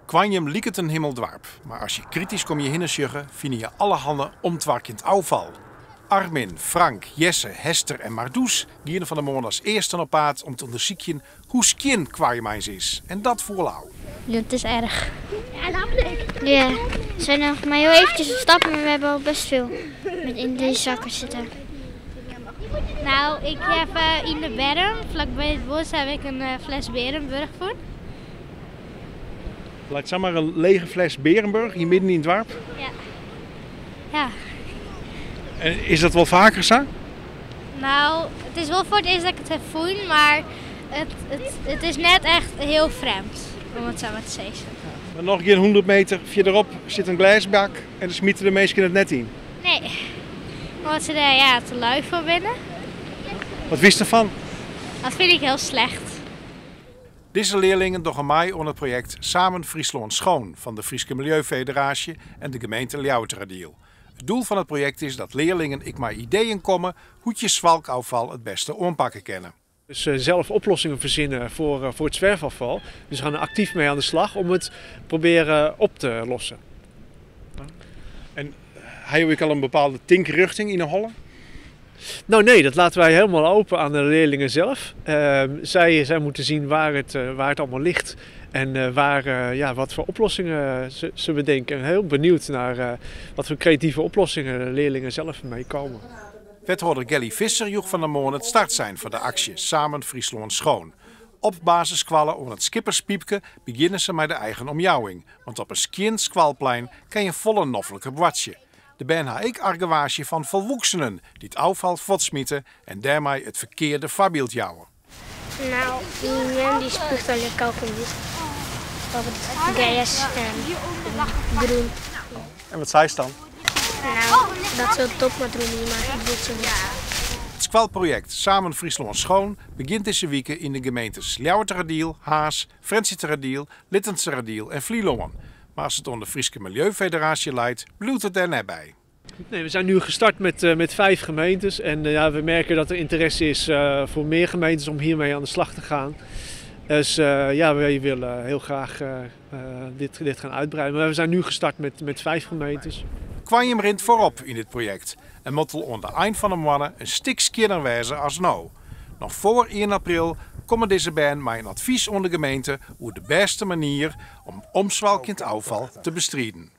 Koarnjum liket in himmeldoarp, mar as je kritysk om je hinne sjogge, fine je allerhanne omtwarkjend ôffal. Armin, Frank, Jesse, Hester en Mardoes giene fan 'e moarn as earsten op paad om te ûndersykjen hoe skjin Koarnjum eins is. En dat foel ôf. Dat is erg. Ja, we zijn nog maar heel eventjes op stap, maar we hebben al best veel met in deze zakken zitten. Nou, ik heb in de berm, vlakbij het bos, heb ik een fles Berenburg voor. Leit samar in lege fles Berenburg hjir midden yn it doarp? Ja. Ja. En is dat wol faker sa? Nou, it is wol foar it earst dat ik it ha fûn, mar it is net echt hiel frjemd, om it sa mar te sizzen. Mar noch gjin 100 meter fierderop sit in glêsbak en dêr smite de minsken it net yn. Nee, omdat se dêr ja, te lui foar binne. Wat fynst derfan? Dat fyn ik hiel slecht. Dizze learlingen dogge mei oan it projekt Samen Fryslân Schoon fan de Fryske Miljeufederaasje en de gemeente Ljouwerteradiel. It doel fan it projekt is dat learlingen ek mei ideeën komme hoe't je swalkôffal it bêste oanpakke kinne. Dus zelf oplossingen verzinnen voor het zwerfafval. Dus we gaan er actief mee aan de slag om het proberen op te lossen. En ha jo ek al in bepaalde tinkrjochting yn 'e holle? Nou nee, dat laten wij helemaal open aan de leerlingen zelf. Zij moeten zien waar het allemaal ligt en ja, wat voor oplossingen ze bedenken. En heel benieuwd naar wat voor creatieve oplossingen de leerlingen zelf mee komen. Wethâlder Gelly Visser joech fan 'e moarn it startsein foar de aksje Samen Fryslân Schoon. Op basisskoalle oan it Skipperspiepke begjinne se mei de eigen omjouwing, want op in skjin skoalplein kin je folle nofliker boartsje. De bern ha ek argewaasje fan folwoeksenen dy't ôffal fuortsmite en dêrmei it ferkearde foarbyld jouwe. Nou, myn mem dy spûcht allegear kauwgom út. Op it gers en grûn. En wat seist dan? Nou, dat se it op moat romje, mar dat docht se net. It skoalprojekt Samen Fryslân Schoon begjint dizze wike yn de gemeentes Ljouwerteradiel, Harns, Frjentsjerteradiel, Littenseradiel en Flylân. Mar as it oan de Fryske Miljeufederaasje leit, bliuwt it dêr net by. Nee, we zijn nu gestart met vijf gemeentes en ja, we merken dat er interesse is voor meer gemeentes om hiermee aan de slag te gaan. Dus ja, wij willen heel graag dit gaan uitbreiden. Maar we zijn nu gestart met vijf gemeentes. Koarnjum rint foarop yn dit projekt en moat al oan de ein fan 'e moanne in stik skjinner wêze as no. Noch foar 1 april komme dizze bern mei in advys oan de gemeente oer de bêste manier om omswalkjend ôffal te bestriden.